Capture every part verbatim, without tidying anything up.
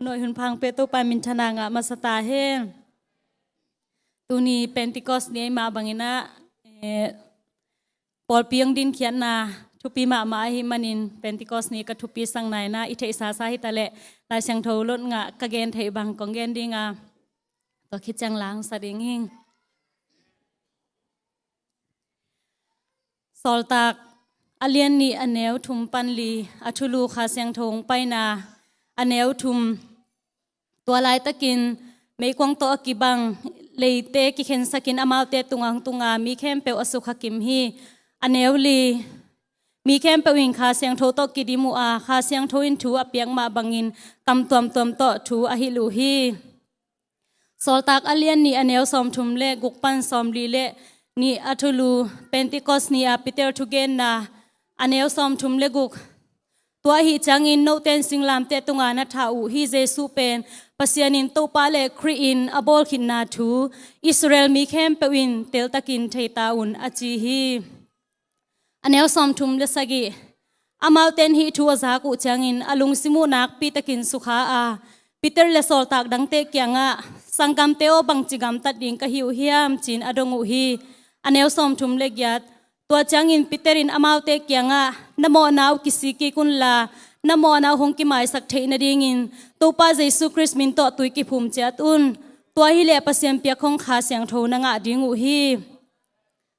Nuai hun phang pe Topa minthanna ngah masa ta hen. Tuni Pentecost ni ei mah bangin ah, eh, pawlpi hong dinkhiatna thupi mahmah ahih manin Pentecost ni ka thupi sang nai-in ah i theihsa sa hi ta leh Lai Siangtho lot ngah ka gen theih bang kong gen ding a, tua khit ciang la hong sa ding hing. Sawltak a lian nih a neu thum pan li, a thulu Kha Siangtho hong paina a neu thum. Tua laitakin meikuang tawh a kibang leite kikhensakin amaute tungah hong tunga mi khempeuh a sukha kim hi. A neu li, mi khempeuh in Kha Siangtho tawh kidim uh a, Kha Siangtho in thu a piak mah bangin kam tuamtuam tawh thu a hilh uh hi. Sawltak a lian nih a neu sawmthum le guk pan sawmli le nih a thulu, Pentecost ni-a Peter thugenna a neu sawmthum le guk. Tua ahih ciangin note in singlamteh tunga na thah uh hi Jesuh pen Pasian in Topa le Khrih in a bawl khitna thu Israel mi khempeuh in teltakin thei ta un, a ci hi. A neu sawmthum le sagih. Amaute in hih thu a zak uh ciangin a lungsim uh nakpitakin sukha a, Peter le sawltak dangte kiangah, "Sanggamte aw, bangci gamtat ding ka hi uh hiam?" ci-in a dong uh hi. A neu sawmthum le giat. Tua ciangin Peter in amaute kiangah, "Na mawhna uh kisik kik unla, na mawhna uh hong kimaisak theih nadingin Topa Jesuh Khrih min tawh tui kiphum ciat un. Tua hileh Pasian piak khong Kha Siangtho na ngah ding uh hi."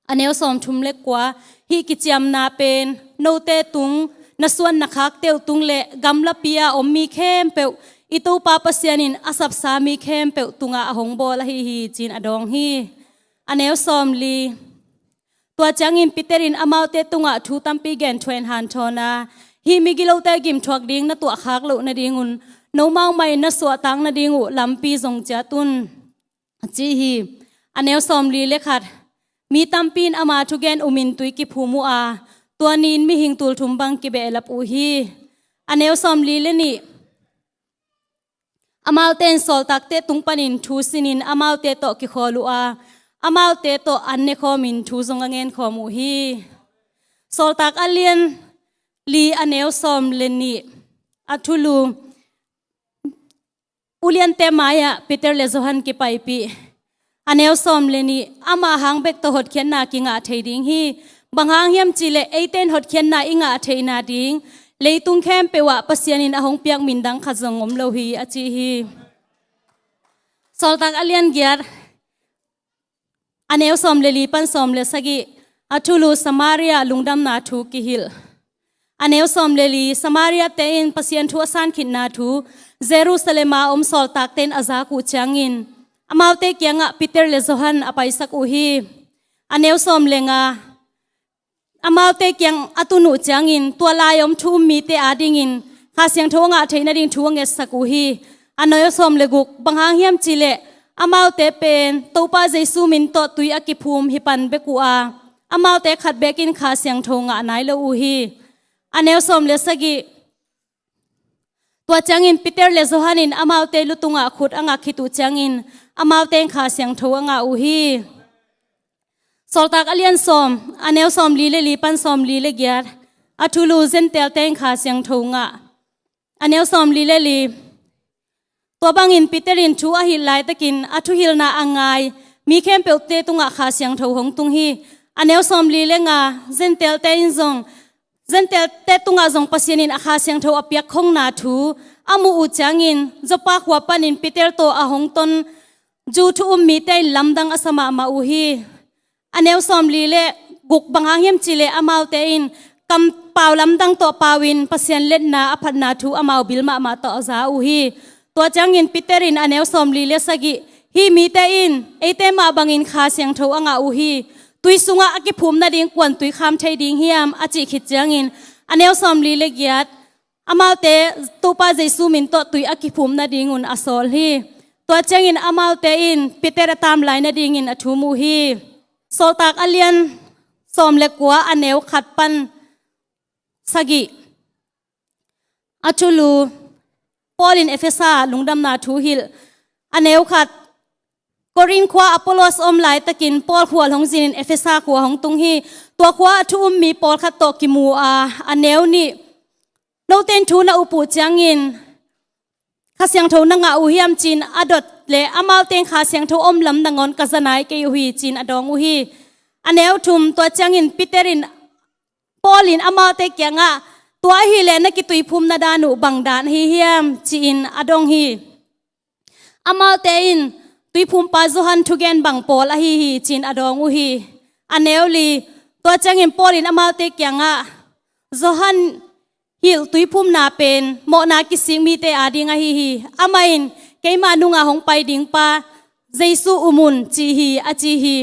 A neu sawmthum le kua. Hih kiciamna pen note tung, na suan na khakte uh tung le gamlapi-a om mi khempeuh, i Topa Pasian in a sapsa mi khempeuh tungah a hong bawl ahi hi, ci-in a dawng hi. A neu sawmli. Tua ciangin Peter in amaute tungah thu tampi gen thuah in hanthawn a, "Hih migilote gimthuak ding na tuahkhak loh nadingun nomau mah in na suahtak nading uh lampi zong ciat un," a ci hi. A neu sawmli le khat. Mi tampi in ama thugen umin tui kiphum uh a, tua ni-in mihing tulthum bang kibehlap uh hi. A neu sawmli le nih. Amaute in sawltakte tung panin thu sinin amaute tawh kikhawl uh a, amaute tawh an nekhawmin thu zong a ngenkhawm uh hi. Sawltak a lian li a neu sawm le nih. A thulu. Uliante mai-ah Peter le Johan kipaipih. A neu sawm le nih. Ama hang bek tawh hotkhiatna kingah thei ding hi. Bang hang hiam cihleh eite in hotkhiatna i ngah theihna ding leitung khempeuh ah Pasian in a hong piak min dang khat zong om lo hi, a ci hi. Sawltak a lian giat. A neu sawm le li pan sawm le sagih. A thulu Samaria lungdamna thu kihilh. A neu sawm le li. Samaria-te in Pasian thu a san khitna thu Jerusalem-a om sawltakte in a zak uh ciangin amaute kiangah Peter le Johan a paisak uh hi. A neu sawm le nga. Amaute kiang a tun uh ciangin tua lai-a om thu um mite adingin Kha Siangtho a ngah theih nading thu a ngetsak uh hi. A neu sawm le guk. Bang hang hiam cihleh amaute pen Topa Jesuh min tawh tui a kiphum hi pan bek uh a, amaute khat bekin Kha Siangtho ngah nai lo uh hi. A neu sawm le sagih. Tua ciangin Peter le Johan in amaute lu tungah khut a ngak khit uh ciangin amaute in Kha Siangtho a ngah uh hi. Sawltak a lian sawm, a neu sawm li le li pan sawm li le giat. A thulu Gentile-te in Kha Siangtho ngah. A neu sawm li le li. Tua bangin Peter in thu a hilh laitakin a thuhilhna a ngai mi khempeuhte tungah Kha Siangtho hong tung hi. A neu sawm li le nga. Gentile-te in zong, Gentile-te tungah zong Pasian in a Kha Siangtho a piak khongna thu a muh uh ciangin Joppa khua panin Peter tawh a hong ton Jew thu um mite in lamdang a sa mahmah uh hi. A neu sawm li le guk. Bang hang hiam cihleh amaute in kampau lamdang tawh pau-in Pasian letna a phatna thu amau bil mahmah tawh a za uh hi. Tua ciangin Peter in a neu sawm li le sagih, "Hih mite in eite mah bangin Kha Siangtho a ngah uh hi. Tui sungah a kiphum nading kuan tui kham thei ding hiam?" a cih khit ciangin a neu sawm li le giat. Amaute Topa Jesuh min tawh tui a kiphum nadingun a sawl hi. Tua ciangin amaute in Peter a tam lai nadingin a thum uh hi. Sawltak a lian sawm le kua, a neu khat pan sagih. A thulu. Paul in Efesa lungdamna thu hilh. A neu khat. Korinth khua Apollos om laitakin Paul khual hong zinin Efesa khua hong tung hi. Tua khua a thu um mi pawlkhat tawh kimu a, a neu nih. Note in thu na up uh ciangin Kha Siangtho na ngah uh hiam ci-in a dot leh, amaute in Kha Siangtho om lam nangawn ka za nai kei uh hi ci-in a dawng uh hi. A neu thum, tua ciangin Peter in, Paul in amaute kiangah, tua ahih leh na kituiphumna dan uh bang dan ahi hiam ci-in a dong hi. Amaute in, tuiphumpa Johan thugen bang pawl ahi hi ci-in a dawng uh hi. A neu li, tua ciangin Paul in amaute kiangah, Johan hilh tuiphumna pen mawhna kisik mite ading ahi hi. Amah in, keima nunga hong pai dingpa Jesu um un ci hi, a ci hi.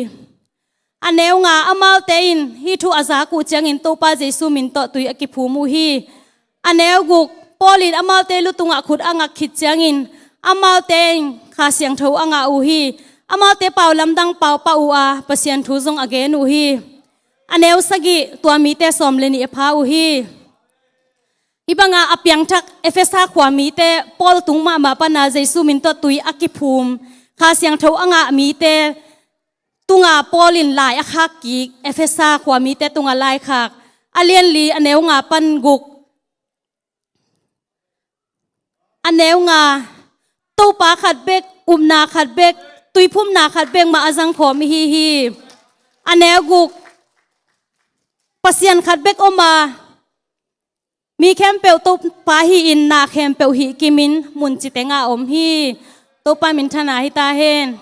A neu nga, amaute in hih thu a zak uh ciangin Topa Jesu min tawh tui a kiphum uh hi. A neu guk, Paul in amaute lutungah khut a ngak khit ciangin amaute in Kha Siangtho a ngah uh hi. Amaute pau lamdang pau pah uh a, Pasian thu zong a gen uh hi. A neu sagih, tua mite sawm le nih a pha uh hi. Hih banga a piangthak Efesa khua mite Paul tung mahmah pana Jesu min tawh tui a kiphum, Kha Siangtho a ngah mite tunga Paul in lai a khak kik, Efesa khua mite tunga lai khak. A lian li, a neu nga pan guk. A neu nga, Topa khat bek, upna khat bek, tuiphumna khat bek mah a zangkhawm ihi hi. A neu guk, Pasian khat bek om a, mi khempeuh Topa hi-in na khempeuh hih kimin mun citeng a om hi. Topa minthanna hi ta hen.